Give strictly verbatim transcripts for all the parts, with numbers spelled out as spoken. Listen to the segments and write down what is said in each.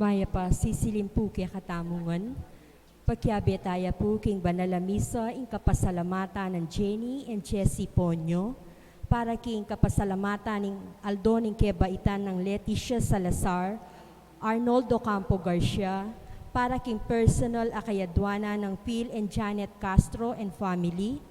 Mayap a sisilim pu kekatamu ngan. Pakiabe taya pu king banal a misa ing kapasalamatan nang Jenny and Jessie Ponyo, para king kapasalamatan ning aldo ning kebaitan nang Leticia Salazar, Arnold Ocampo Garcia, para king personal a kayaduanan nang Phil and Janet Castro and family,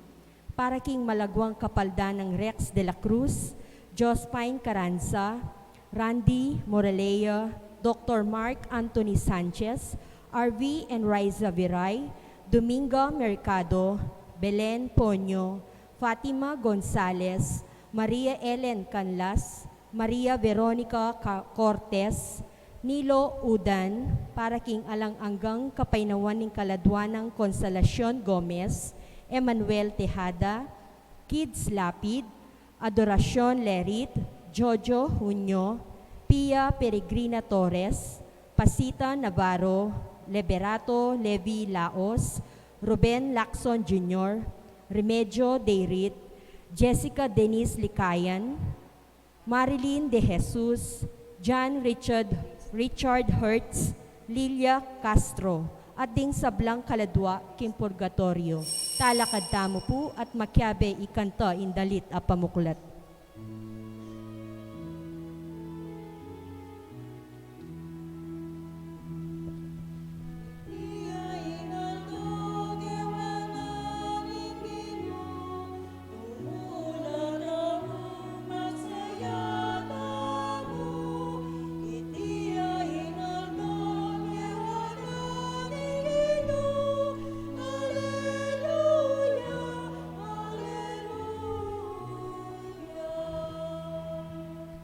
para king malagwang kapaldan nang Rex de la Cruz, Jospine Caranza, Randy Moralea, Doctor Mark Anthony Sanchez, R V and Riza Viray, Dominga Mercado, Belen Ponyo, Fatima Gonzalez, Maria Ellen Canlas, Maria Veronica Ca-, Cortez, Nilo Udan, para king alang anggang kapaynawan ning kaladwa nang Consolacion Gomez, Emmanuel Tejada, Kids Lapid, Adoracion Lerit, Jojo Junio, Pia Peregrina Torres, Pasita Navarro, Liberato Levi Laos, Ruben Lacson Junior, Remedio Deirit, Jessica Denise Licayan, Marilyn De Jesus, John Richard, Richard Hertz, Lilia Castro, at ding sablang kaladwa king purgatoryo. Talakad tamu pu at makiabe ikanta ing dalit a pamuklat.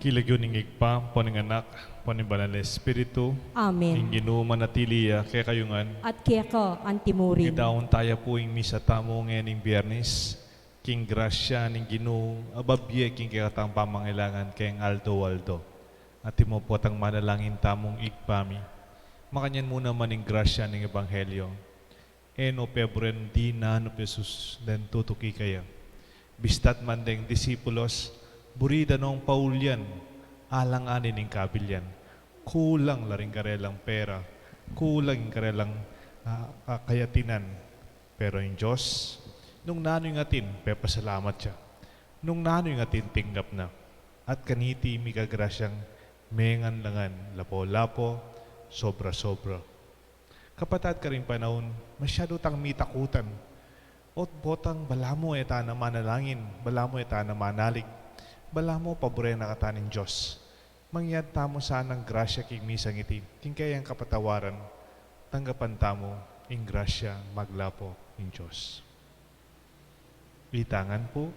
King lagyu ning Ibpa, ampo ning Anak, ampo ning Banal a Espiritu. Amen. Ing Ginu manatili ya kekayu ngan. At keka antimurin. Idaun taya pu ing misa tamu ngening Biernis, king grasya ning Ginu, a babie king kekatang pamangailangan king aldo-aldo. Antimo pu tang manalangin tamung Ibpa mi. Makanyan mu naman ing grasya ning Ebanghelyo. E no peburen dinan o pe sus den tutuki kaya. Bista't man deng disipulos, buri da nong paulyan, alanganin ing kabilyan. Kulang la ring karelang pera, kulang ing karelang, ah, ah, kayatinan. Pero ing Dios, nung nanu ing atin, pepasalamat ya. Nung nanu ing atin, tinggap na. At kaniti mika grasyang mengan la ngan lapo-lapo, sobra-sobra. Kapatad, karing panaun, masyadu tang mitakutan. Ot botang balamu e ta na manalangin, balamu e ta na manalig, balamu paburen na kata ning Dios. Mangyad tamu sanang grasya king misang iti, king keyang kapatawaran, tanggapan tamu ing grasya maglapo ning Dios. Itangan pu.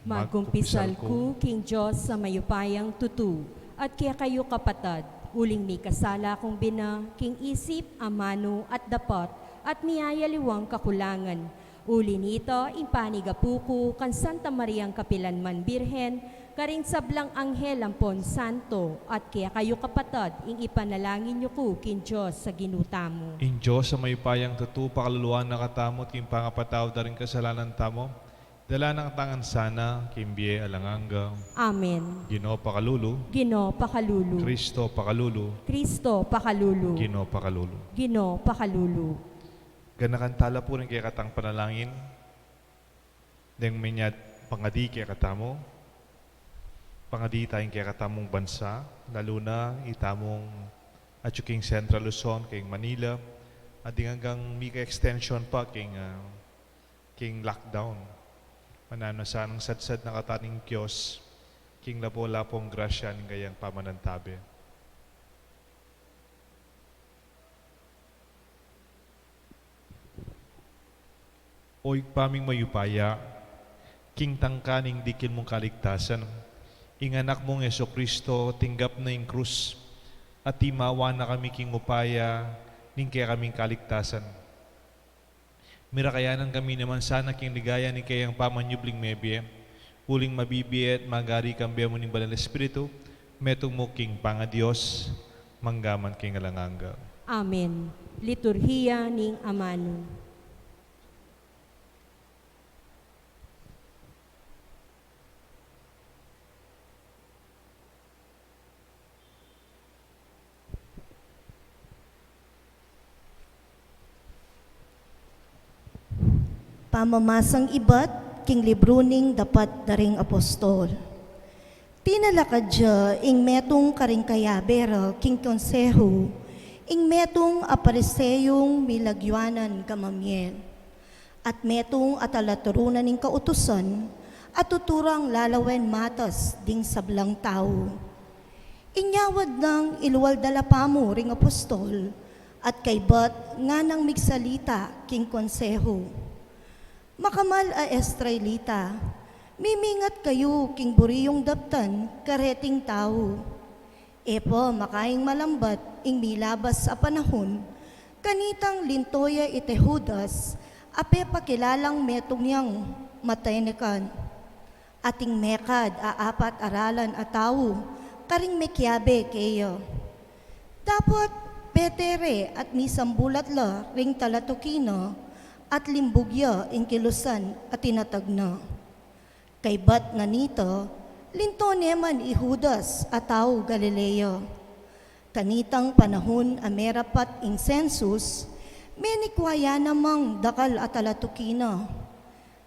Magkumpisal ku king Dios a mayupayang tutu, at kekayu kapatad, uling mikasala kung bina king isip, amanu, at dapat, at miyayaliwang kakulangan. Uli nita, ing panigapu ku kang Santa Mariang kapilanman Birhen, karing sablang anghel ampon santo, at kekayu kapatad, ing ipanalangin yu ku king Dios a Ginu tamu. Ing Dios a mayupayang tutu pakaluluan na katamu at king pangapatawad da ring kasalanan tamu, dala na katamu ngan sana king bie alang angga. Amen. Ginu pakalulu. Ginu pakalulu. Kristo pakalulu. Kristo pakalulu. Ginu pakalulu. Ginu pakalulu. Ganakan tala pu ring kekatang panalangin. Deng menyat pangadi kekatamu, pangadi taya ing kekatamung bansa, lalu na itamung atyu king Central Luzon, king Manila, at ding anggang mika extension pa king, ah, king lockdown. Mananu na sanang sadsad na kata ning Dios king lapo-lapong grasya ning kayang pamanantabe. O Ibpa ming mayupaya, king tangka ning dikil mung kaligtasan, ing Anak mung Jesucristo tinggap na ing krus, at timawa na kami king upaya ning kekaming kaligtasan. Mirakayanan kami naman sana king ligaya ning keyang pamanyubling mebie, uling mabibie at magari kambe mu ning Banal Espiritu, metung mu king pangaDios, mangga man king alang angga. Amen. Liturhiya ning Amanu. Pamamasang ibat king libru ning Dapat da ring Apostol. Tinalakad ya ing metung karing kayabe ra king konsehu, ing metung a Pariseyung milagyuanan Gamaliel, at metung a talaturu na ning kautusan a tuturang lalawen matas ding sablang tau. Inyawad nang ilual da la pamu ring apostol at kaybat nganang migsalita king konsehu. Makamal a Israelita, mimingat kayu king buri yung daptan kareting tau. E pa makaing malambat ing milabas a panahun, kanitang linto ya i Teudas a pepakilalang metung yang matenekan. Ating mekad a apat a ralan a tau karing mekiabe keya. Dapot pete re at misambulat la ring talatuki na at limbug ya ing kilusan a tinatag na. Kaybat na nita, linto ne man i Judas a tau Galilea. Kanitang panahun a merapat ing sensus, menikwa ya namang dakal a talatuki na.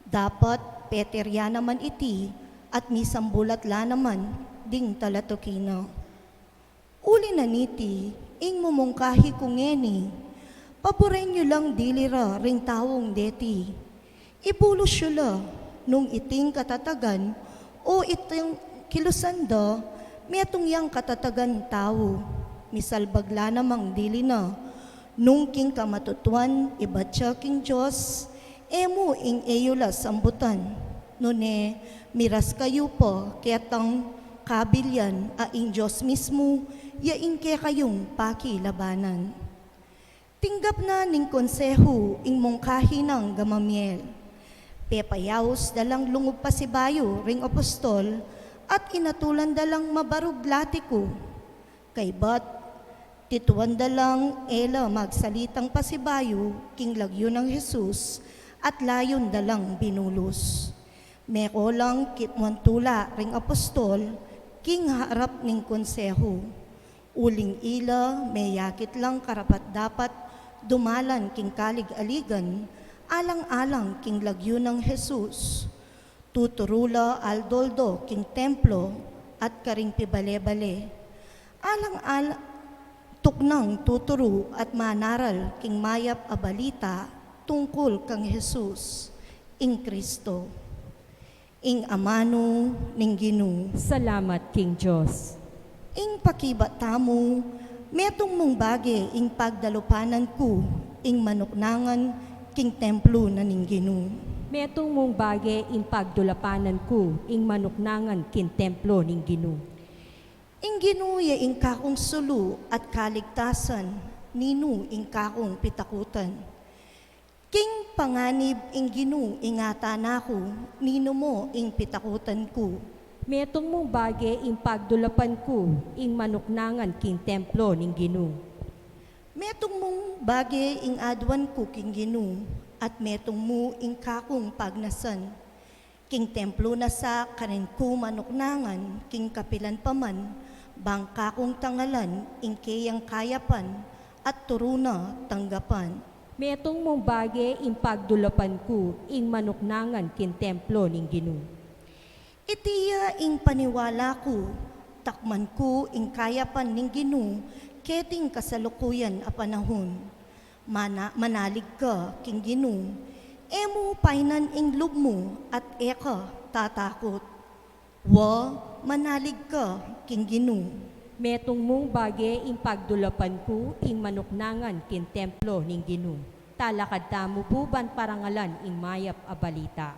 Dapot pete re ya naman iti at misambulat la naman ding talatuki na. Uli na niti, ing mumungkahi ku ngeni, paburen yu lang dili ra ring taung deti. Ibulus yu la, nung iting katatagan o iting kilusan da, metung yang katatagan tau, misalbag la namang dili na. Nung king kamatutuan ibat ya king Dios, e mu ing e yu la sambutan. Nune, miras kayu pa ketang kabilyan a ing Dios mismu ya ing kekayung pakilabanan. Tinggap na ning konsehu ing mungkahi nang Gamaliel. Pepayaus da lang lungub pasibayu ring apostol at inatulan da lang mabarug latiku. Kaybat, tituan da lang e la magsalitang pasibayu king lagyu nang Jesus at layun da lang binulus. Meko lang kitmuan tula ring apostol king harap ning konsehu. Uling ila meyakit lang karapat-dapat dumalan king kalig-aligan, alang-alang king lagyu nang Jesus. Tuturu la aldo-aldo king templo at karing pibale-bale. Alang-alang tuknang tuturu at manaral king mayap a balita tungkul kang Jesus, ing Kristo, ing amanu ning Ginu. Salamat king Dios. Ing pakibat tamu, metung mung bage ing pagdalupanan ku ing manuknangan king templo na ning Ginu. Metung mung bage ing pagdulapanan ku ing manuknangan king templo ning Ginu. Ing Ginu ya ing kakung sulu at kaligtasan, ninu ing kakung pitakutan? King panganib ing Ginu ingatan na ku, ninu mu ing pitakutan ku? Metung mung bage ing pagdulapan ku ing manuknangan king templo ning Ginu. Metung mung bage ing aduan ku king Ginu, at metung mu ing kakung pagnasan. King templo na sa karin ku manuknangan king kapilan pa man, bang kakung tangalan ing keyang kayapan at turu na tanggapan. Metung mung bage ing pagdulapan ku ing manuknangan king templo ning Ginu. Iti ya ing paniwala ku, takman ku ing kayapan ning Ginu keting kasalukuyan a panahun. Mana-, manalig ka king Ginu, e mu painan ing lub mu at e ka tatakut. Wa, manalig ka king Ginu. Metung mung bage ing pagdulapan ku ing manuknangan king templo ning Ginu. Talakad tamu pu ban parangalan ing mayap a balita.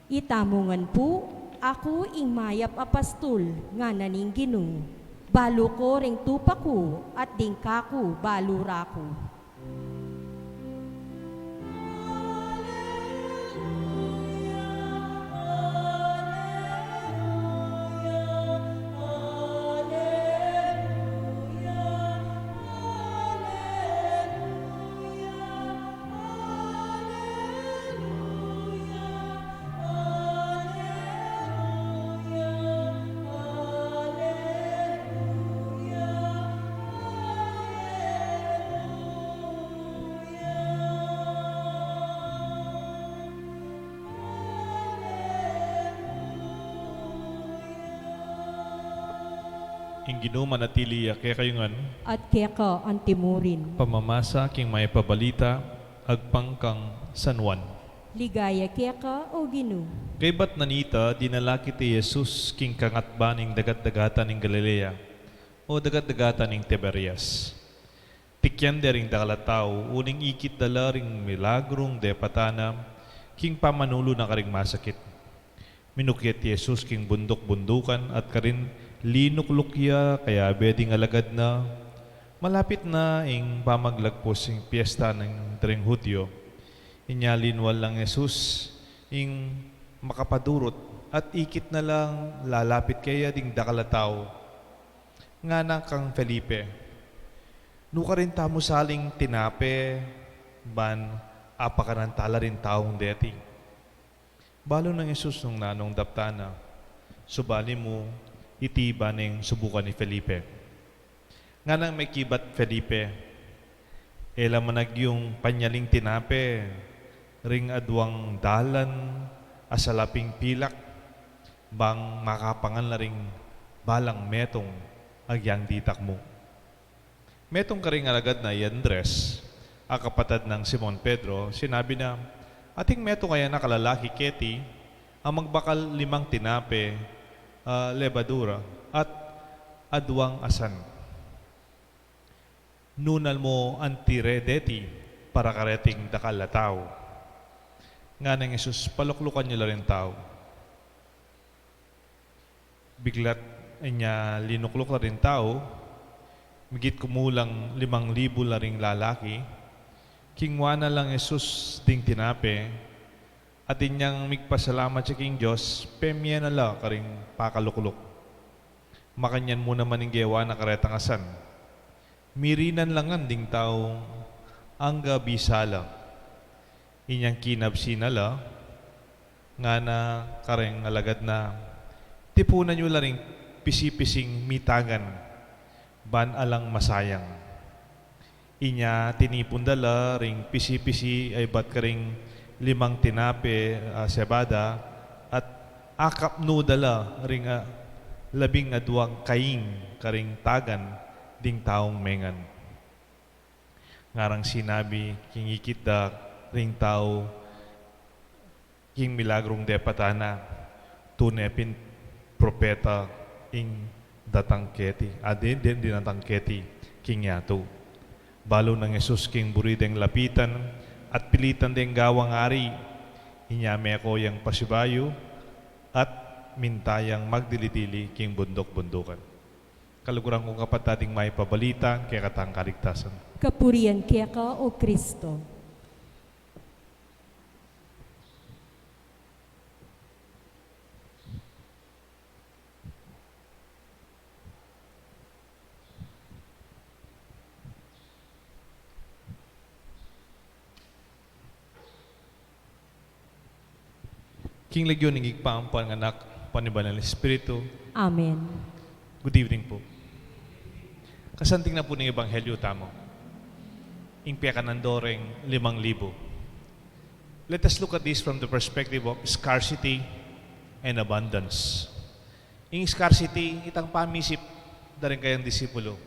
Itamu ngan pu, aku ing mayap a pastul, ngana ning Ginu. Balu ko ring tupa ku, at ding kaku balu ra ku. Ing Ginu manatili ya kekayu ngan. At keka antimurin. Pamamasa king Mayap a Balita agpang kang San Juan. Ligaya keka, O Ginu. Kaybat na nita, dinala keti Jesus king kangatba ning dagat-dagatan ning Galilea, o dagat-dagatan ning Tiberias. Tikyan de ring dakal a tau, uling ikit da la ring milagrung depatan na, king pamanulu na karing masakit. Minukyat i Jesus king bunduk-bundukan at karin linukluk ya kayabe ding alagad na. Malapit na ing pamaglagpus ning piesta ning dring Judio. Inya linwal nang Jesus ing makapadurut at ikit na lang lalapit keya ding dakal a tau. Ngana kang Felipe, "Nukarin tamu saling tinape ban apakanan tala ring taung deti?" Balu nang Jesus nung nanung daptan na, "Subali mu, iti ba neng subukan i Felipe?" Nganang mekibat Felipe, "E la managyung panyaling tinape ring aduang dalan a salaping pilak, bang makapangan la ring balang metung agyang ditak mu?" Metung karing alagad na i Andres, a kapatad nang Simon Pedro, sinabi na, "Ating metung a anak a lalaki keti a magbakal limang tinape a lebadura at aduang asan. Nunal mu anti re deti para kareting dakal a tau?" Nganang Jesus, "Paluklukan yu la ring tau." Biglat inya linukluk la ring tau, migit kumulang limang libu la ring lalaki. Kingwa na lang Jesus ding tinape, at inyang migpasalamat ya king Dios, pemie na la karing pakalukluk. Makanyan mu naman ing gewa na karetang asan. Mirinan la ngan ding tau angga bisa la. Inyang kinabsi na la, ngana kareng alagad na, "Tipunan yu la ring pisi-pising mitagan, ban alang masayang." Inya tinipun da la ring pisi-pisi a ibat karing limang tinape a sebada, at akapnu da la ring, ah, labing aduang kaing karing tagan ding taung mengan. Ngarang sinabi king ikit da ring tau king milagrung depatan na, "Tune pin propeta ing datang keti, a, di, di, dinatang keti king yatu." Balu nang Jesus king buri deng lapitan at pilitan deng gawang ari, inya meko yang pasibayu at minta yang magdili-dili king bunduk-bundukan. Kaluguran kung kapatad, ing Mayap a Balita ing kekatang kaligtasan. Kapurian keka, O Kristo. King lagyu ning Ibpa, ampo ning Anak, ampo ning Banal a Espiritu. Amen. Good evening po. Kasanting na po ning Ebanghelyo tamu. Ing pekanan do ring limang libu. Let us look at this from the perspective of scarcity and abundance. Ing scarcity, itang pamisip da ring kayang disipulo.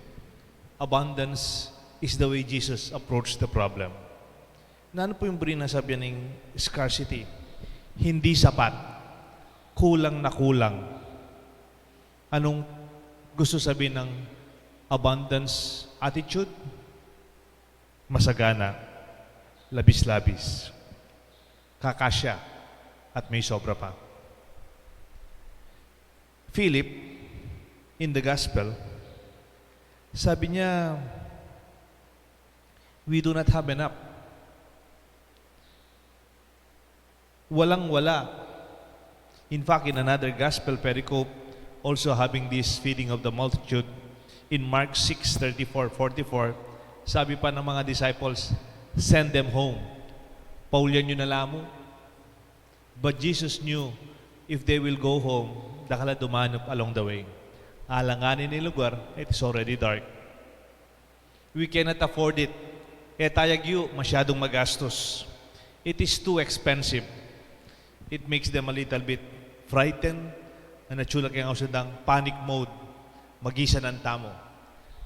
Abundance is the way Jesus approached the problem. Nanu po ing buri nang sabian ning scarcity? Hindi sapat. Kulang na kulang. Anong gusto sabihin ng abundance attitude? Masagana, labis-labis, kakasya, at may sobra pa. Philip, in the gospel, Sabi niya, "We do not have enough." Walang-wala. In fact, in another gospel pericope, also having this feeding of the multitude, in Mark six thirty-four, forty-four, sabi pa ng mga disciples, "Send them home." Pauli yu na la mu. But Jesus knew, if they will go home, dakal a dumanup along the way. Alanganin ing lugar, it is already dark. We cannot afford it. E taya agyu, masyadung magastus. It is too expensive. It makes them a little bit frightened, na atsu la keng ausan dang panic mode. Magisanan tamu.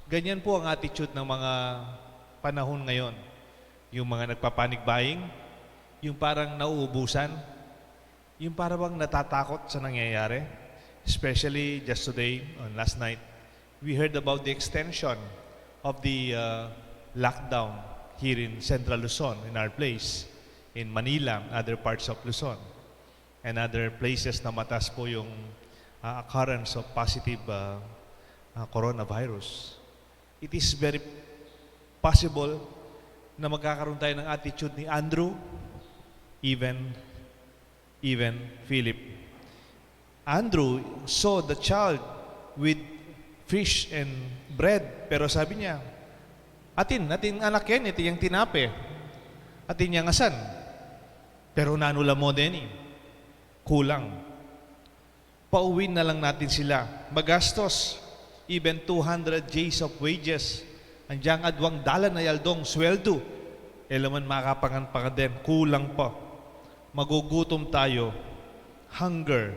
Ganyan po ang attitude ng mga panahon ngayon. Yung mga nagpa-panic buying, yung parang nauubusan, yung para bang natatakot sa nangyayari. Especially just today, on last night, we heard about the extension of the uh, lockdown here in Central Luzon, in our place, in Manila, other parts of Luzon, and other places na matas po yung uh, occurrence of positive uh, uh, coronavirus. It is very possible na magkakaroon tayo ng attitude ni Andrew, even, even Philip. Andrew saw the child with fish and bread, pero sabi niya, "Atin, atin anak yan, iti yang tinape. Atin yang asan." Pero nanu la mu deni, kulang. Pauwiin na lang natin sila. Magastos, even two hundred days of wages. Andiyan aduang dalan a aldong sweldo. E la man makapangan-pangan din, kulang pa. Magugutom tayo. Hunger.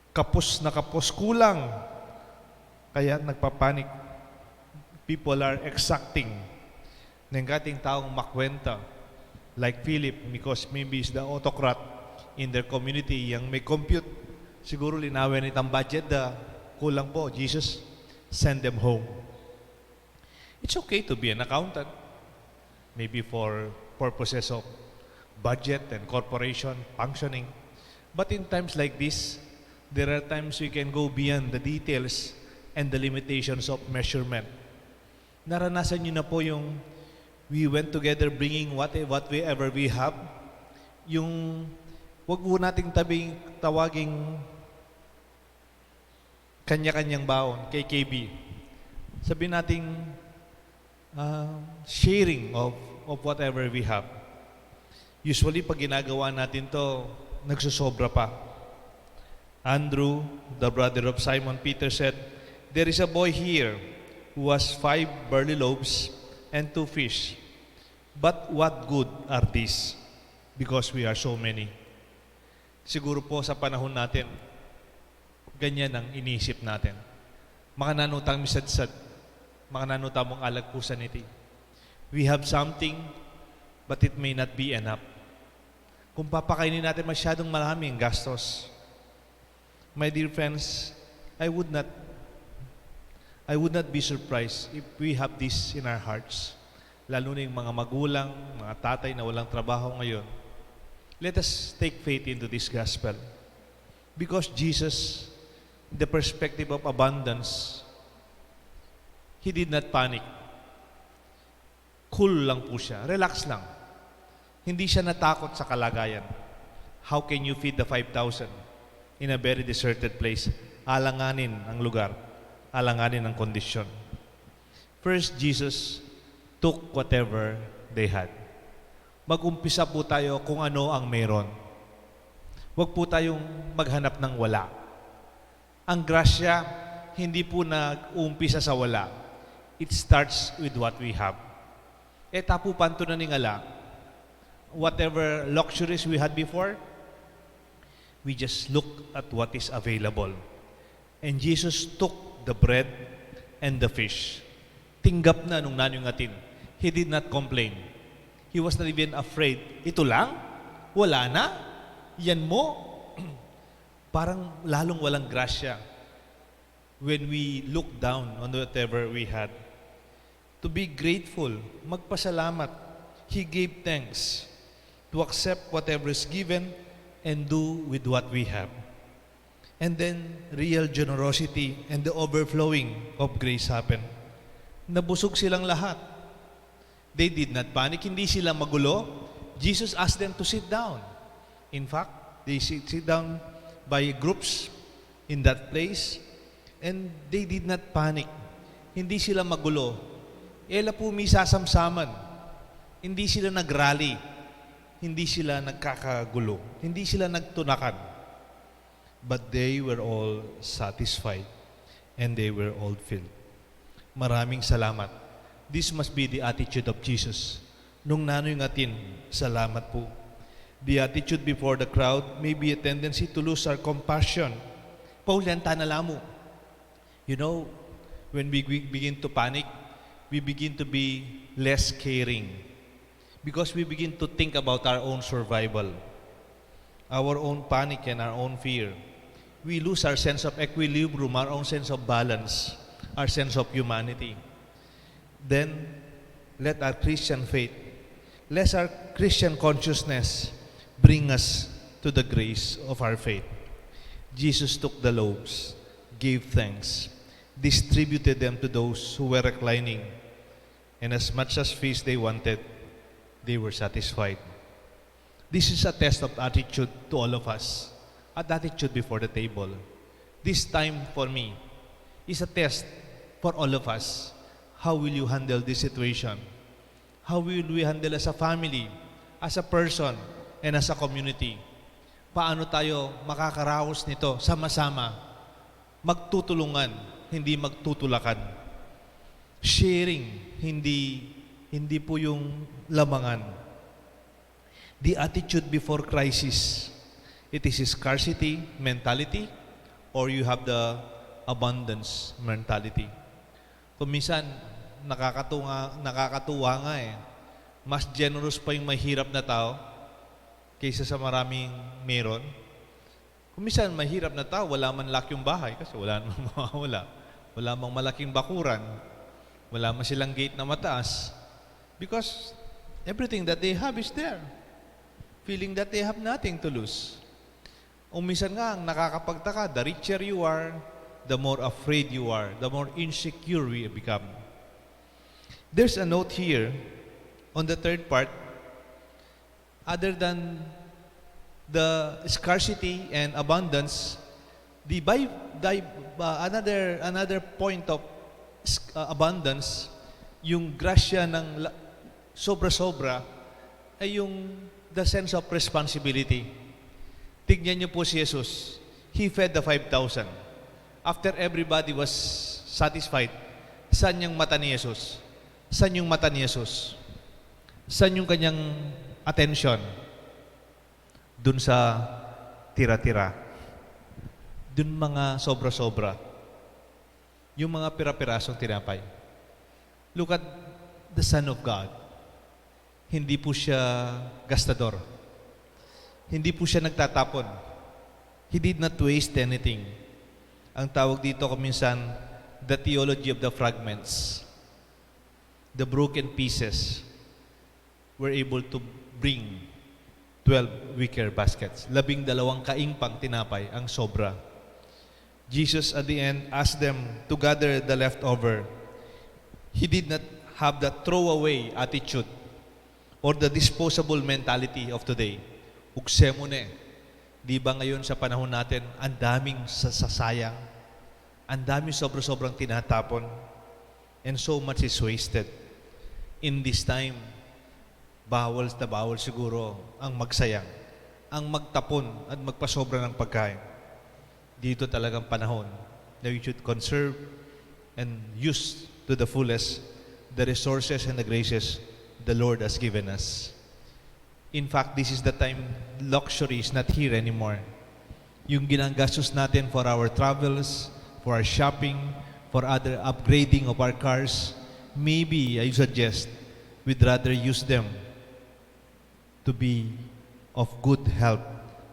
Kapus na kapus, kulang. Kaya nagpapanik. People are exacting. Neng kating taung makwenta, like Philip, because maybe is the autocrat in their community, yang may compute, siguro linawen itang budget da, kulang po, Jesus, send them home. It's okay to be an accountant, maybe for purposes of budget and corporation functioning. But in times like this, there are times we can go beyond the details and the limitations of measurement. Naranasan niyo na po yung we went together bringing what, what we ever we have. Yung wag po nating tabing, tawaging kanya-kanyang baon, K K B. Sabi nating ah, sharing of, of whatever we have. Usually, pag ginagawa natin to, nagsusobra pa. Andrew, the brother of Simon Peter, said, "There is a boy here who has five barley loaves and two fish. But what good are these? Because we are so many." Siguro po sa panahon natin, ganyan ang iniisip natin. Makananu tang misadsad, makananu tamung alagpusan iti. We have something, but it may not be enough. Kung papakainin natin, masyadong maraming gastos. My dear friends, I would not, I would not be surprised if we have this in our hearts. Lalo na yung mga magulang, mga tatay na walang trabaho ngayon. Let us take faith into this gospel. Because Jesus, the perspective of abundance, he did not panic. Cool lang po siya. Relax lang. Hindi siya natakot sa kalagayan. How can you feed the five thousand in a very deserted place? Alanganin ang lugar. Alanganin ang kondisyon. First, Jesus took whatever they had. Mag-umpisa po tayo kung ano ang meron. Huwag po tayong maghanap ng wala. Ang grasya, hindi po nag-uumpisa sa wala. It starts with what we have. E ta pu pantunan ing ala, whatever luxuries we had before, we just look at what is available. And Jesus took the bread and the fish. Tinggap na nung nanu ing atin. He did not complain. He was not even afraid. "Ito lang? Wala na? Yan mo?" Parang lalong walang grasya when we look down on whatever we had. To be grateful, magpasalamat. He gave thanks to accept whatever is given and do with what we have. And then, real generosity and the overflowing of grace happen. Nabusog silang lahat. They did not panic. Hindi sila magulo. Jesus asked them to sit down. In fact, they sit, sit down by groups in that place. And they did not panic. Hindi sila magulo. E la pu misasamsaman. Hindi sila nagrally. Hindi sila nagkakagulo. Hindi sila nagtunakan. But they were all satisfied and they were all filled. Maraming salamat. This must be the attitude of Jesus. Nung nanu ing atin, salamat pu. The attitude before the crowd may be a tendency to lose our compassion. Paulian ta na la mu. You know, when we, we begin to panic, we begin to be less caring. Because we begin to think about our own survival, our own panic and our own fear. We lose our sense of equilibrium, our own sense of balance, our sense of humanity. Then, let our Christian faith, let our Christian consciousness bring us to the grace of our faith. Jesus took the loaves, gave thanks, distributed them to those who were reclining, and as much as feast they wanted, they were satisfied. This is a test of attitude to all of us, an attitude before the table. This time for me is a test for all of us. How will you handle this situation? How will we handle as a family, as a person, and as a community? Paano tayo makakaraos nito sama-sama? Magtutulungan, hindi magtutulakan. Sharing, hindi, hindi po yung lamangan. The attitude before crisis, it is scarcity mentality or you have the abundance mentality. Kung minsan, nakakatuwa, nakakatuwa nga eh. Mas generous pa yung mahirap na tao kaysa sa maraming meron. Kung minsan, mahirap na tao, wala man lakyung bahay kasi wala namang mawawala. Wala mang malaking bakuran. Wala man silang gate na mataas. Because everything that they have is there. Feeling that they have nothing to lose. Kung minsan nga, ang nakakapagtaka, the richer you are, the more afraid you are, the more insecure we become. There's a note here on the third part. Other than the scarcity and abundance, the by, the, uh, another, another point of s-, uh, abundance, yung grasya ng la-, sobra-sobra, ay yung the sense of responsibility. Tignan niyo po si Jesus. He fed the five thousand. After everybody was satisfied, saan yung mata ni Jesus? Saan yung mata ni Jesus? Saan yung kanyang atensyon? Dun sa tira-tira. Dun mga sobra-sobra. Yung mga pira-pirasong tinapay. Look at the Son of God. Hindi po siya gastador. Hindi po siya nagtatapon. He did not waste anything. Ang tawag dito kaminsan, the theology of the fragments. The broken pieces were able to bring twelve wicker baskets. Labing dalawang kaingpang tinapay ang sobra. Jesus at the end asked them to gather the leftover. He did not have the throwaway attitude or the disposable mentality of today. Ugse mu ne. Di ba ngayon sa panahon natin, ang daming sa-, sasayang, ang daming sobra-sobrang tinatapon, and so much is wasted. In this time, bawal na bawal siguro ang magsayang, ang magtapon at magpasobra ng pagkain. Dito talagang panahon na we should conserve and use to the fullest the resources and the graces the Lord has given us. In fact, this is the time luxury is not here anymore. Yung ginagastos natin for our travels, for our shopping, for other upgrading of our cars, maybe I suggest we'd rather use them to be of good help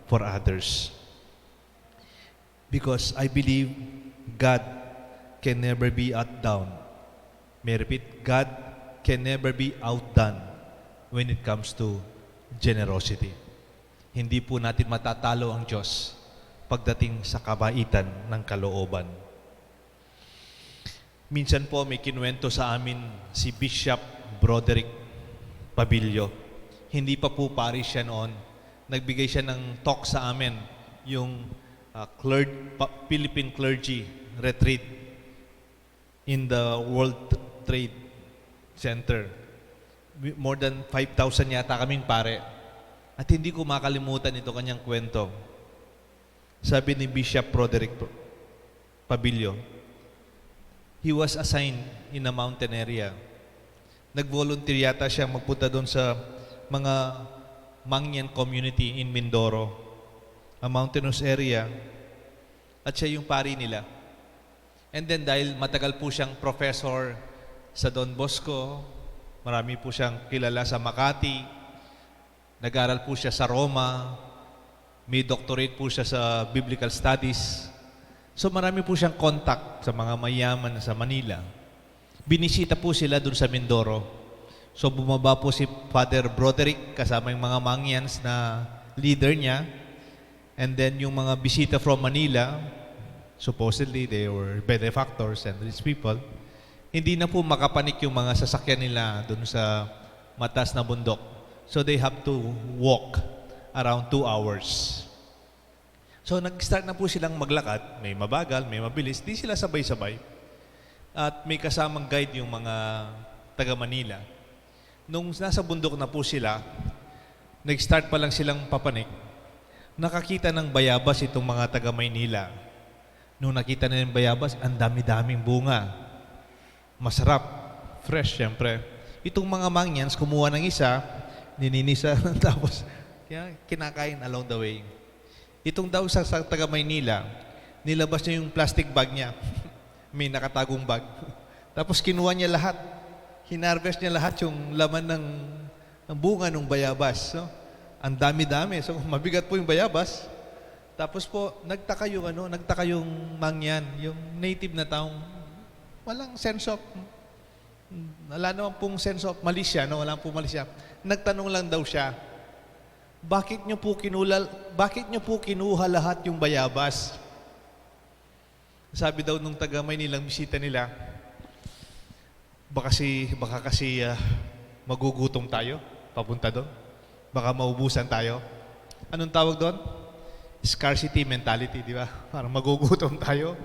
for others. Because I believe God can never be outdone. May I repeat, God can never be outdone when it comes to generosity. Hindi po natin matatalo ang Diyos pagdating sa kabaitan ng kalooban. Minsan po may kinuwento sa amin si Bishop Broderick Pabillo. Hindi pa po parish siya noon. Nagbigay siya ng talk sa amin, yung, ah, clerg-, pa-, Philippine Clergy Retreat in the World Trade Center. Wi-, more than five thousand yata kaming pare. At hindi ko makalimutan ito kanyang kwento. Sabi ni Bishop Broderick P-, Pabillo, he was assigned in a mountain area. Nag-volunteer yata siya magpunta doon sa mga Mangyan community in Mindoro, a mountainous area, at siya yung pari nila. And then, dahil matagal po siyang professor sa Don Bosco, marami po siyang kilala sa Makati, nag-aral po siya sa Roma, may doctorate po siya sa Biblical Studies. So, marami po siyang contact sa mga mayaman sa Manila. Binisita po sila dun sa Mindoro. So, bumaba po si Father Broderick kasama yung mga Mangyans na leader niya. And then, yung mga bisita from Manila, supposedly they were benefactors and rich people, hindi na po makapanik yung mga sasakyan nila dun sa mataas na bundok. So, they have to walk around two hours. So, nag-start na po silang maglakad. May mabagal, may mabilis. Di sila sabay-sabay. At may kasamang guide yung mga taga Manila. Nung nasa bundok na po sila, nag-start pa lang silang papanik, nakakita ng bayabas itong mga taga Maynila. Nung nakita nila yung bayabas, ang dami-daming bunga. Masarap, fresh, syempre. Itong mga Mangyans, kumuha ng isa, nininisan, tapos kaya kinakain along the way. Itong daw sa, sa taga Maynila, nilabas niya yung plastic bag niya. May nakatagong bag. Tapos kinuha niya lahat. Hinarvest niya lahat yung laman ng, ng bunga ng bayabas. No? Ang dami-dami. So, mabigat po yung bayabas. Tapos po, nagtaka yung, ano, nagtaka yung Mangyan, yung native na taong walang sense of, wala naman pong sense of malice, no? Wala pong malice. Nagtanong lang daw siya, "Bakit niyo po kinula-, bakit niyo po kinuha lahat yung bayabas?" Sabi daw nung taga Maynilang bisita nila, "Baka si, baka kasi, ah, magugutom tayo papunta doon. Baka maubusan tayo." Anong tawag doon? Scarcity mentality, di ba? Parang magugutom tayo,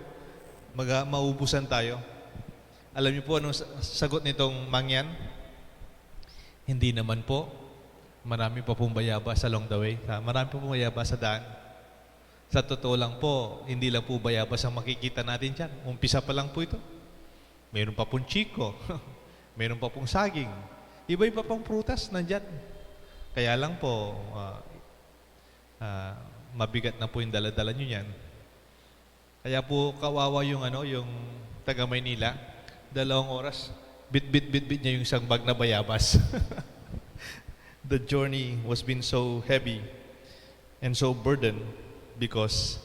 maga-, maubusan tayo. Alam niyo po anong sa-, sagot nitong Mangyan? "Hindi naman po. Marami pa pong bayabas along the way. Ah, marami pa pong bayabas sa daan." Sa totoo lang po, hindi lang po bayabas ang makikita natin diyan. Umpisa pa lang po ito. Meron pa pong chiko. Meron pa pong saging. Iba-iba pang prutas nandiyan. Kaya lang po, ah, ah, mabigat na po yung dala-dala nyo yan. Kaya po kawawa yung, ano, yung taga Maynila. Dalawang oras, bit-bit-bit-bit niya yung isang bag na bayabas. The journey was been so heavy and so burdened because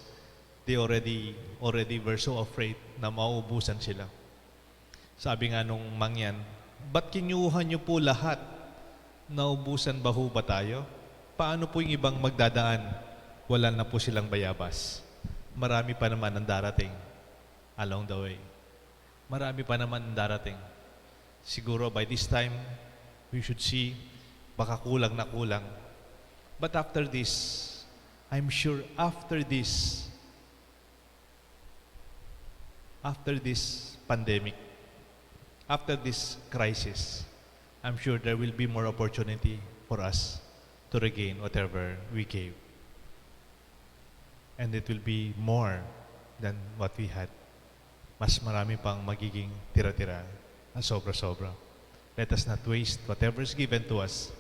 they already, already were so afraid na mauubusan sila. Sabi nga nung Mangyan, "Ba't kinuha niyo po lahat? Naubusan ba ho ba tayo? Paano po yung ibang magdadaan? Wala na po silang bayabas. Marami pa naman ang darating along the way. Marami pa naman ang darating." Siguro by this time, we should see, baka kulang na kulang. But after this, I'm sure after this, after this pandemic, after this crisis, I'm sure there will be more opportunity for us to regain whatever we gave. And it will be more than what we had. Mas marami pang magiging tira-tira at sobra-sobra. Let us not waste whatever is given to us,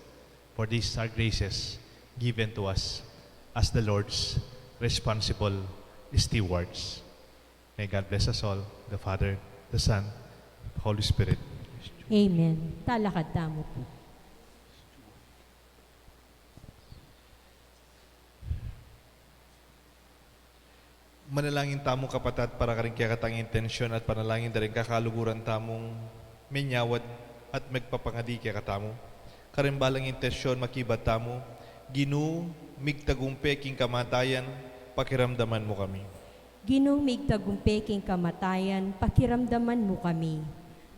for these are graces given to us as the Lord's responsible stewards. May God bless us all, the Father, the Son, the Holy Spirit. Amen. Talakad tamu pu. Manalangin tamu, kapatad, para karing kekatang intensyon at panalangin da ring kakaluguran tamung menyawad at megpapangadi kekatamu. Karing balang intensyon makibat tamu, Ginu, migtagumpe king kamatayan, pakiramdaman mu kami. Ginung migtagumpe king kamatayan, pakiramdaman mu kami.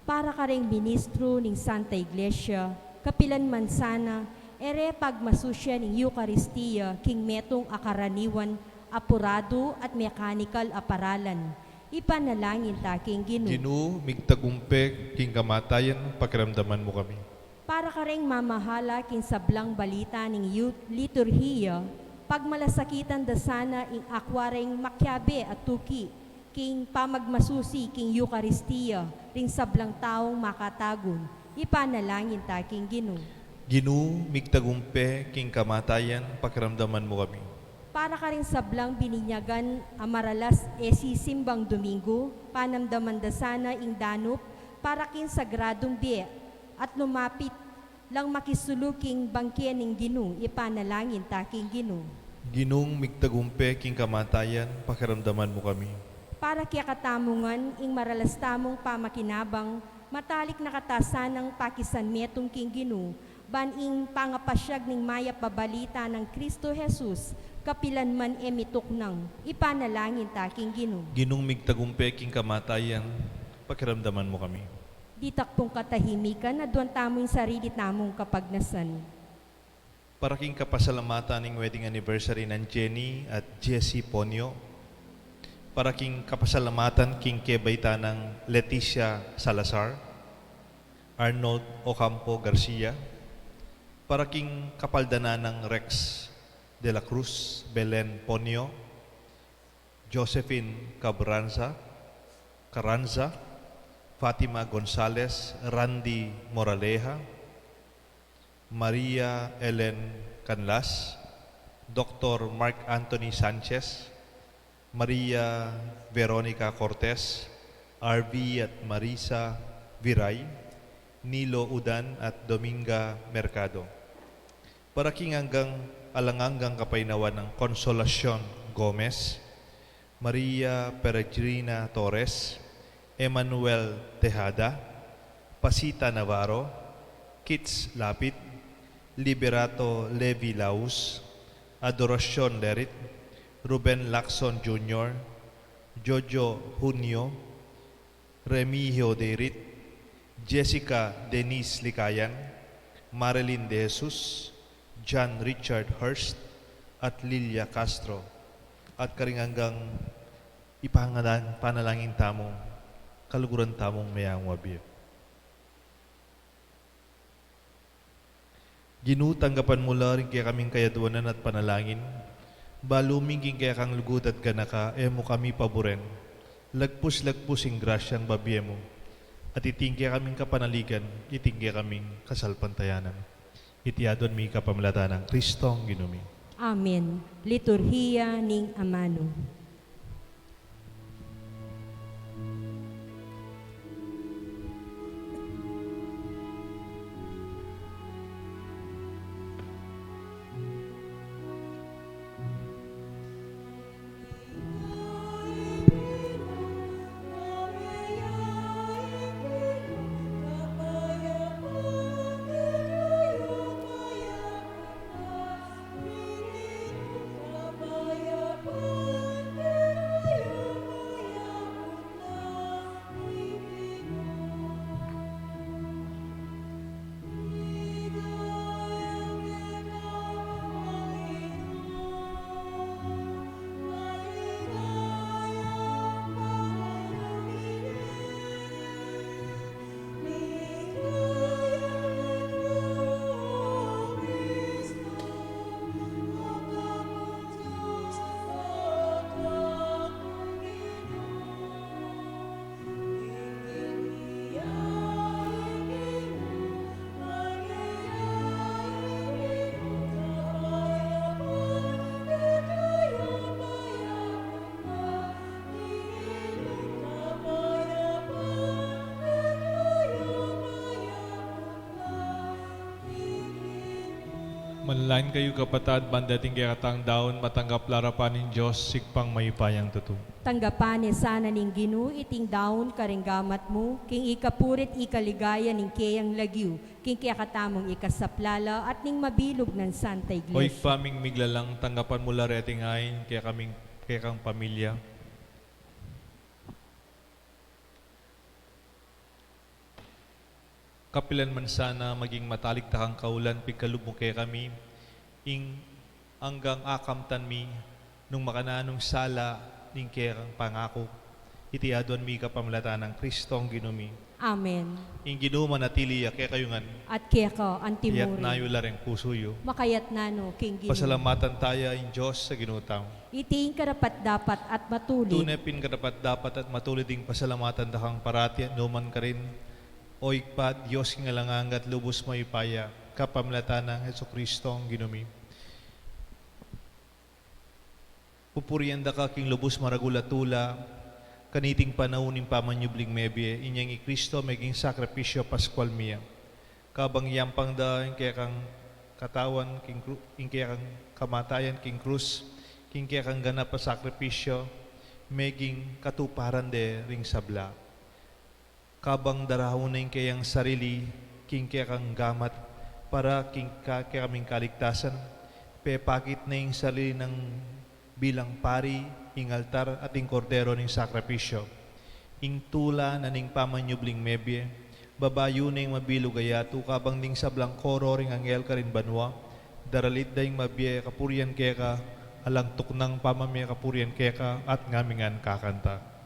Para kareng ministro ning Santa Iglesia, kapilan man sana, e re pagmasusyan ing Eukaristia king metung a karaniwan, apuradu at mekanikal a paralan. Ipanalangin ta king Ginu. Ginu, migtagumpe king kamatayan, pakiramdaman mu kami. Para kareng mamahala king sablang balita ning yu-, liturhiya, pagmalasakitan da sana ing akwa reng makiabe a tuki king pamagmasusi king Eukaristia ring sablang taung makatagun. Ipanalangin ta king Ginu. Ginu, migtagumpe king kamatayan, pakiramdaman mu kami. Para karing sablang bininyagan a maralas e sisimbang Domingo, panamdaman da sana ing danup para king sagradung bie at lumapit lang makisulu king bangke ning Ginu. Ipanalangin ta king Ginu. Ginung migtagumpe king kamatayan, pakiramdaman mu kami. Para kekatamu ngan ing maralas tamung pamakinabang, matalik na kata sanang pakisanmetung king Ginu, ban ing pangapasyag ning mayap a balita nang Kristo Jesus, kapilan man e mituknang. Ipanalangin ta king Ginu. Ginung migtagumpe king kamatayan, pakiramdaman mu kami. Ditak pung katahimikan, aduan tamu ing sarili tamung kapagnasan. Para king kapasalamatan ning wedding anniversary nang Jenny at Jesse Ponyo. Para king kapasalamatan king kebaitan nang Leticia Salazar, Arnold Ocampo Garcia. Para king kapaldanan nang Rex de la Cruz, Belen Ponyo, Josephine Cabranza, Carranza, Fatima Gonzalez, Randy Moraleja, Maria Ellen Canlas, Doktor Mark Anthony Sanchez, Maria Veronica Cortez, R V at Marisa Viray, Nilo Udan at Dominga Mercado. Para king anggang alang anggang kapaynawan nang Consolacion Gomez, Maria Peregrina Torres, Emmanuel Tejada, Pasita Navarro, Kits Lapid, Liberato Levi Laus, Adoracion Lerit, Ruben Lacson Junior, Jojo Junio, Remigio Deirit, Jessica Denise Licayan, Marilyn De Jesus, John Richard Hurst, at Lilia Castro, at karing anggang ipangalan, panalangin tamu, kaluguran tamung mayang wabie. Ginu, tanggapan mu la ring kekaming kayaduanan at panalangin, balu ming king kekang lugud at ganaka, e mu kami paburen, lagpus-lagpus ing grasyang babie mu, at iting kekaming kapanaligan, iting kekaming kasalpantayanan. Iti aduan mi kapamilatan nang Kristong Ginu mi. Amen. Liturhiya ning Amanu. Manalangin kayu, kapatad, ban dating kekatang daun, matanggap la arapan ning Dios, Ibpang mayupayang tutu. Tanggapan ne sana ning Ginu iting daun karing gamat mu, king ikapurit ikaligaya ning keyang lagyu, king kekatamung ikasaplala at ning mabilug nang Santa Iglesia. O Ibpa ming miglalang, tanggapan mu la reting ain, kekaming, kekang pamilya. Kapilan man sana maging matalik da kang kaulan, pigkalub mu kekami ing anggang akamtan mi nung makananung sala ning kekang pangaku. Iti aduan mi kapamilatan nang Kristong Ginu mi. Amen. Ing Ginu manatili ya kekayu ngan. At keka antimurin. Iyatas yu la ring pusu yu. Makayatas na no king Ginu. Pasalamatan taya ing Dios a Ginu tamu. Iti ing karapat-dapat at matulid. Tune pin karapat-dapat at matulid ing pasalamatan da kang parati at nukarin man, O Ibpa, Dios king alang angga at lubus mayupaya, kapamilatan nang Jesukristong Ginu mi. Pupurian da ka king lubus maragul a tula, kaniting panaun ning pamanyubling mebie, inyang i Kristo meging sakripisyu paskual mi ya. Kabang yampang da ing kekang katawan king kru-, ing kekang kamatayan king krus, king kekang ganap a sakripisyu, meging katuparan de ring sabla. Kabang daraun na ing keyang sarili king kekang gamat para king ka-, kekaming kaligtasan, pepakit na ing sarili na bilang pari, ing altar at ing kordero ning sakripisyu. Ing tula na ning pamanyubling mebie, babayu na ing mabilug a yatu, kabang ding sablang koro ring anghel karin banua, daralit da ing mabie kapurian keka, alang tuknang pamamie kapurian keka, at ngamingan kakanta.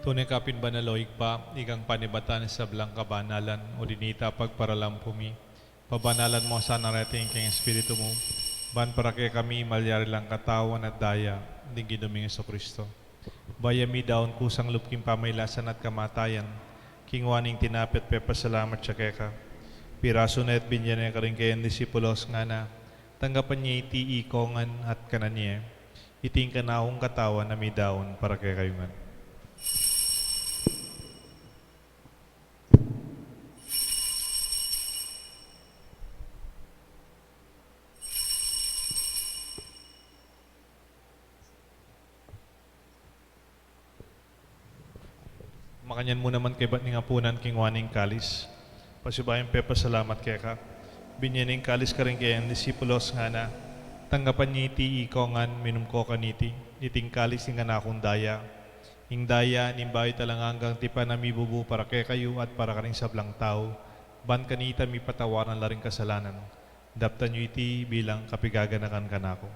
Tune ka pin banal, o Ibpa, ikang panibatan ning sablang kabanalan, uli na nita pagparalan mu mi. Pabanalan mu sana reti ing keng Espiritu mu, ban para kekami malyari lang katawan at daya ning Ginu ming Jesucristo. Bayu mi daun kusang lub king pamailasan at kamatayan, kinua ne ing tinape at pepasalamat ya keka. Pirasu ne at binye ne karing keyang disipulos, ngana, tanggapan ye iti ikongan at kanan ye. Iti ing kanakung katawan a midaun para kekayu ngan. Makanyan mu naman kaybat ning apunan, kinua ne ing kalis. Pasibayu yang pepasalamat keka, binye ne ing kalis karing keyang disipulos, ngana, tanggapan ye iti ikongan, minum ko kaniti. Iti ing kalis ning kanakung daya. Ing daya ning bayu at alang anggang tipan a mibubu para kekayu at para karing sablang tau, ban kanita mipatawaran la ring kasalanan. Daptan yu iti bilang kapigaganakan kanaku.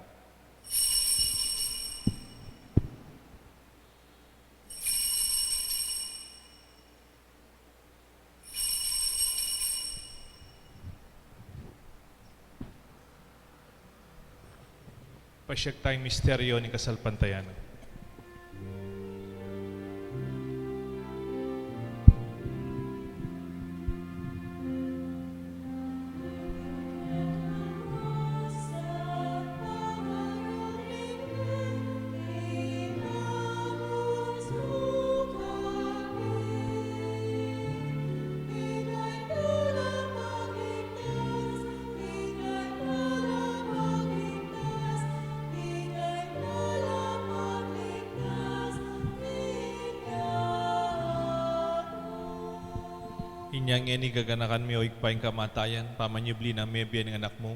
Pasiag tayang misteryo ning kasalpantayanan. Inya ngeni gaganakan mi, o Ibpa, ing kamatayan, pamanyubli nang mebie ning Anak mu.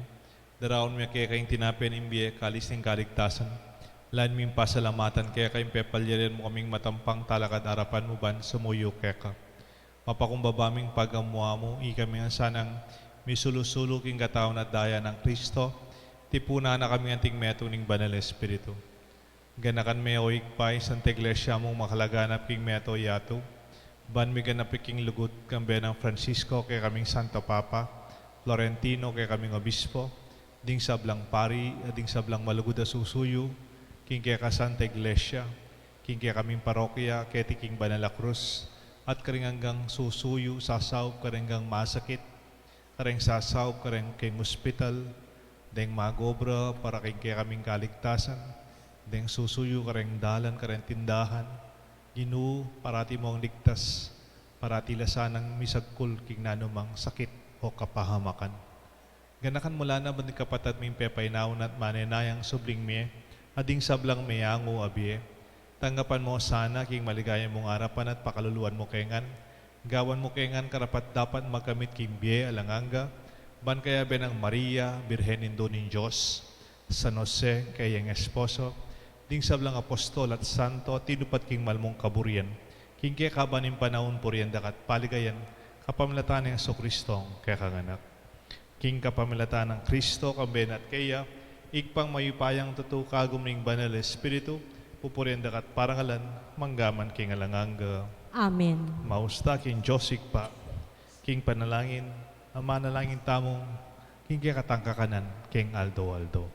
Daraun mi keka ing tinape ning bie, kalis ning kaligtasan. Lalu ming pasalamatan keka ing pepalyarian mu kaming matampang talakad arapan mu ban sumuyu keka. Mapakumbaba ming pagamu-amu, ikami ngan sanang misulu-sulu king katawan at daya nang Kristo, Tipunan na kami anting metung ning Banal Espiritu. Ganakan me, o Ibpa, ing Santa Iglesia mung makalaganap king meto yatu, ban miganap ya king lugud, kambe nang Francisco, kekaming Santo Papa, Florentino, kekaming Obispo, ding sablang pari, at ding sablang malugud a susuyu king keka Santa Iglesia, king kekaming parokya, keti king Banal a Krus, at karing anggang susuyu, sasaup karing anggang masakit, kareng sasaup kareng king ospital, deng mag-obra para king kekaming kaligtasan, deng susuyu kareng dalan, kareng tindahan. Ginu, parati mung ligtas, parati la sanang misagkul king nanumang sakit o kapahamakan. Ganakan mu la na ban ding kapatad ming pepainawa na at manenayang subling mie, at ding sablang meangu a bie, tanggapan mu sana king maligaya mung arapan at pakaluluan mu ke ngan, gawan mu ke ngan karapat-dapat magkamit king bie alang angga, ban kayabe nang Maria, Birhen Indu ning Dios, San Jose, kayang esposo, ding sablang apostol at santo, tinupad king mal mung kaburian, king kekaban ning panaun purian da ka at paligayan, kapamilatan nang Jesucristo, kekang Anak. King kapamilatan nang Kristo, kambe na at keya, Ibpang mayupayang tutu, kagum ning Banal Espiritu, pupurian da ka at parangalan, manggaman king alang angga. Amen. Mausta king Dios Ibpa, king panalangin, a manalangin tamung, king kekatang kakanan, king aldo-aldo.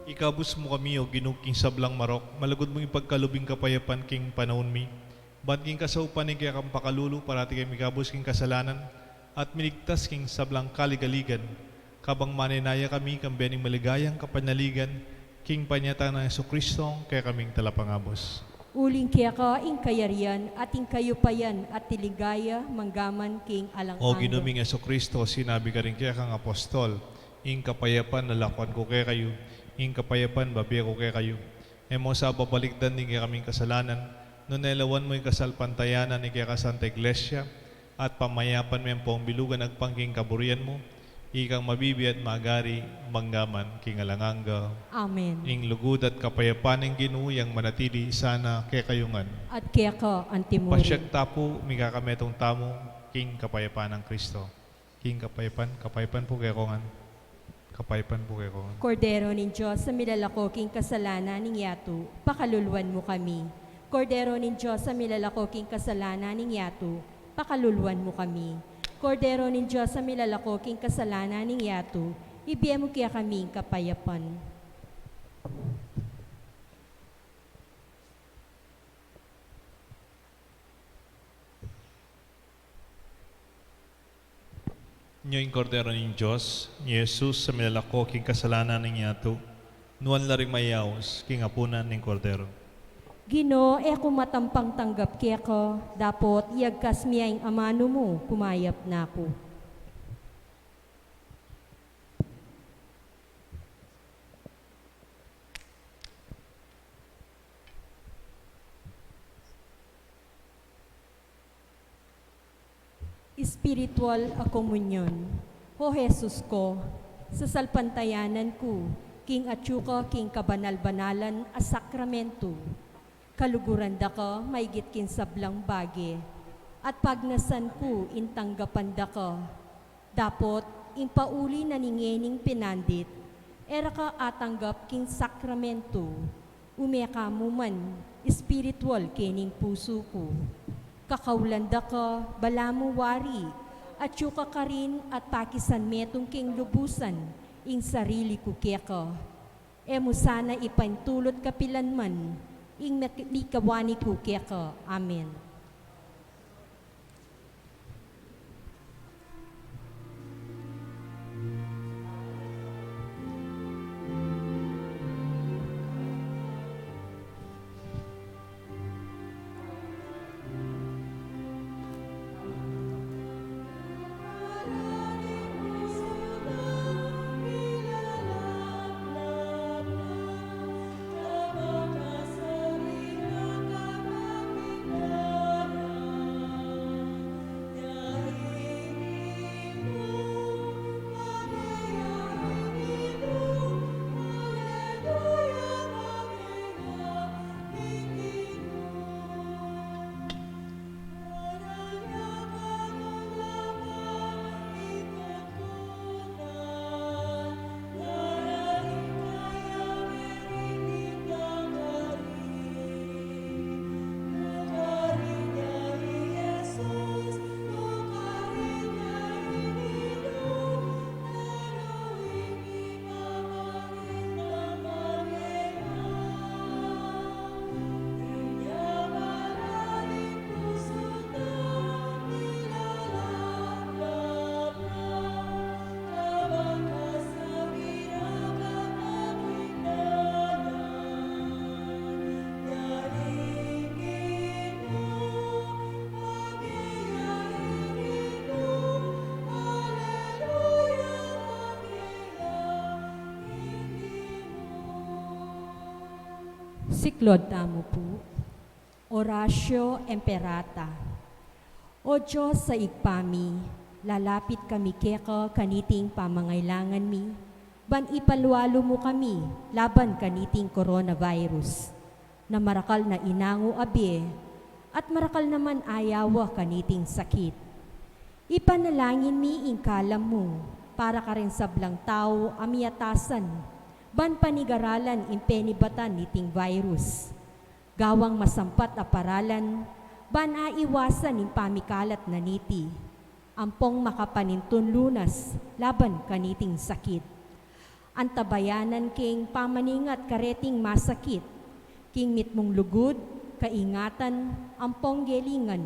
Ikabus mu kami, o Ginu, king sablang marok, malugud mung ipagkalub ing kapayapan king panaun mi. Ban king kasaupan ning kekang pakalulu, parati kami mikabus king kasalanan, at miligtas king sablang kaligaligan, kabang manenaya kami kambe ning maligayang kapanaligan, king panyatang nang Jesucristo, kekaming Talapangabus. Uling keka ing kayarian, at ing kayupayan, at ing ligaya, manggaman king alang angga. O Ginu ming Jesucristo, sinabi karing kekang apostol, ing kapayapan lalakwan ku kekayu, ing kapayapan bibie ku kekayu. E mu sa babalikdan ding kekaming kasalanan, nune lawan mu ing kasalpantayanan ning keka Santa Iglesia, at pamayapan me ampong bilugan agpang king kaburian mu, ikang mabibie at magari, manggaman king alang angga. Amen. Ing lugud at kapayapan ning Ginu yang manatili sana kekayu ngan. At keka antimurin. Pasiag ta pu, mikakametung tamu king kapayapan nang Kristo. King kapayapan, kapayapan pu kekayu ngan. Kapayapan pu kekayu ngan. Kordero ning Dios a milalako king kasalanan ning yatu, pakaluluan mu kami. Kordero ning Dios a milalako king kasalanan ning yatu, pakaluluan mu kami. Kordero ning Dios a milalako king kasalanan ning yatu, ibie mu kekami ing kapayapan. Nyo ing Kordero ning Dios, i Jesus a milalako king kasalanan ning yatu, nuan la ring mayaus king apunan ning Kordero. Ginu, e ku matampang tanggap keka, dapot iyagkas mi ya ing amanu mu, kumayap na ku. Espiritual a komunyon. O Jesus ko, sasalpantayanan ku king atyu ka king kabanal-banalan a sakramentu. Kaluguran da ka maigit king sablang bage, at pagnasan ku ing tanggapan da ka. Dapot ing pauli na ning ngening pinandit, e ra ka atanggap king sakramentu. Ume ka mu man espiritual kening pusu ku. Kakaulan da ka, balamu wari, atyu ka karin at pakisanmetung king lubusan ing sarili ku keka. E mu sana ipaintulut kapilan man ing mek-, mikawani ku keka. Amen. Siklaud tamu pu. Oratio Imperata. O Dios a Ibpa mi, lalapit kami keka kaniting pamangailangan mi, ban ipalualu mu kami laban kaniting coronavirus, na marakal na inangu a bie, at marakal naman ayawa kaniting sakit. Ipanalangin mi ing kalam mu para karing sablang tau a miatasan, ban panigaralan ing penibatan niting virus. Gawang masampat a paralan, ban aiwasan ing pamikalat na niti, ampong makapanintun lunas laban kaniting sakit. Antabayanan king pamaningat kareting masakit, king mitmung lugud, kaingatan, ampong gelingan.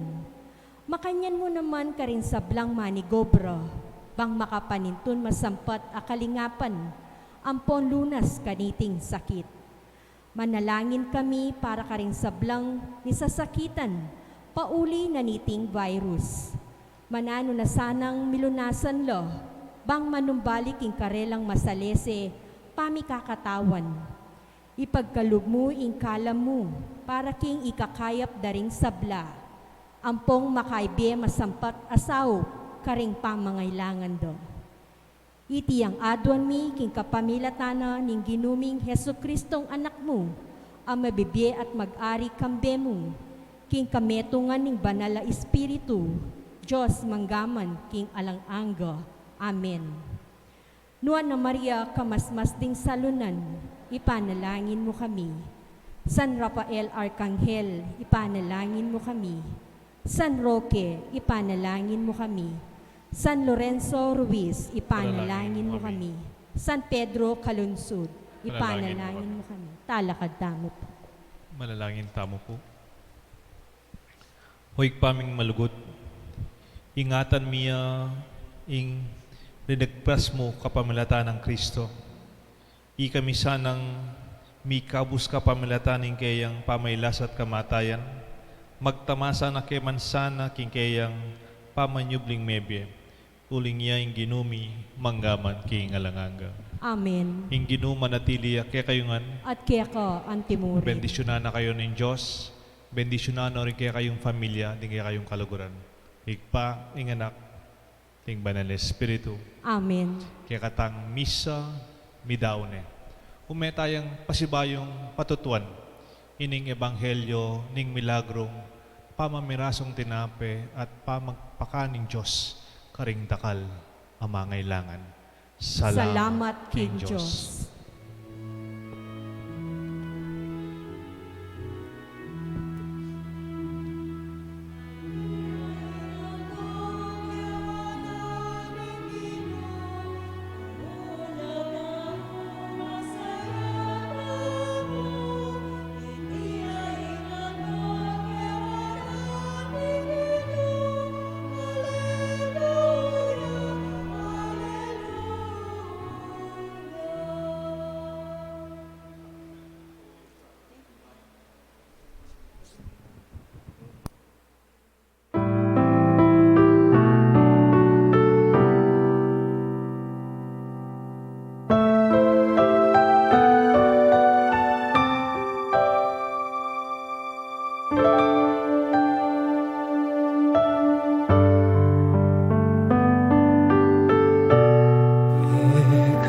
Makanyan mu naman karing sablang manigobra, bang makapanintun masampat a kalingapan, ampong lunas kaniting sakit. Manalangin kami para karing sablang misasakitan pauli na niting virus. Mananu na sanang milunasan la, bang manumbalik ing karelang masalese pamikakatawan. Ipagkalub mu ing kalam mu para king ikakayap da ring sabla, ampong makaibie masampat a saup karing pamangailangan da. Iti yang aduan mi king kapamilatan na ning Ginu ming Jesucristong Anak mu, a mabibie at mag-ari kambe mu, king kametungan ning Banal a Espiritu, Dios mangga man king alang angga. Amen. Nuan a Maria, kamasmas ding salunan, ipanalangin mu kami. San Rafael Arkanghel, ipanalangin mu kami. San Roque, ipanalangin mu kami. San Lorenzo Ruiz, ipanalangin mu kami. San Pedro Calungsod, ipanalangin mu kami. Talakad tamu pu. Manalangin tamu pu. O Ibpa ming malugud, ingatan mi ya ing rinagpas mu kapamilatan nang Kristo. Ikami sanang Mikabus kapamilatan ning keyang pamailas at kamatayan, magtamasa na ke man sana king keyang pamanyubling mebie. Uling ya ing Ginu mi, mangga man king alang angga. Amen. Ing Ginu manatili ya kekayu ngan. At keka antimurin. Bendisyunan na kayu ning Dios. Bendisyunan no rin kekayung familia, ding kekayung kaluguran. Ibpa, ing Anak, ding Banal Espiritu. Amen. Kekatang misa, midaun ne. Ume tayang pasibayung patutuan ining ebanghelyo ning milagrung pamamirasung tinape at pamagpakan ning Dios karing dakal a mangailangan. Salamat king Dios.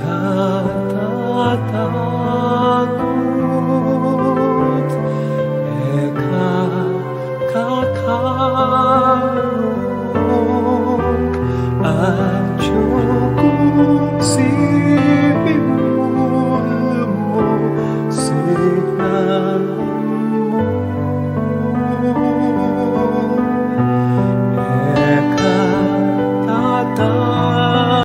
Eka tatagut, eka kakarung, atiu ku si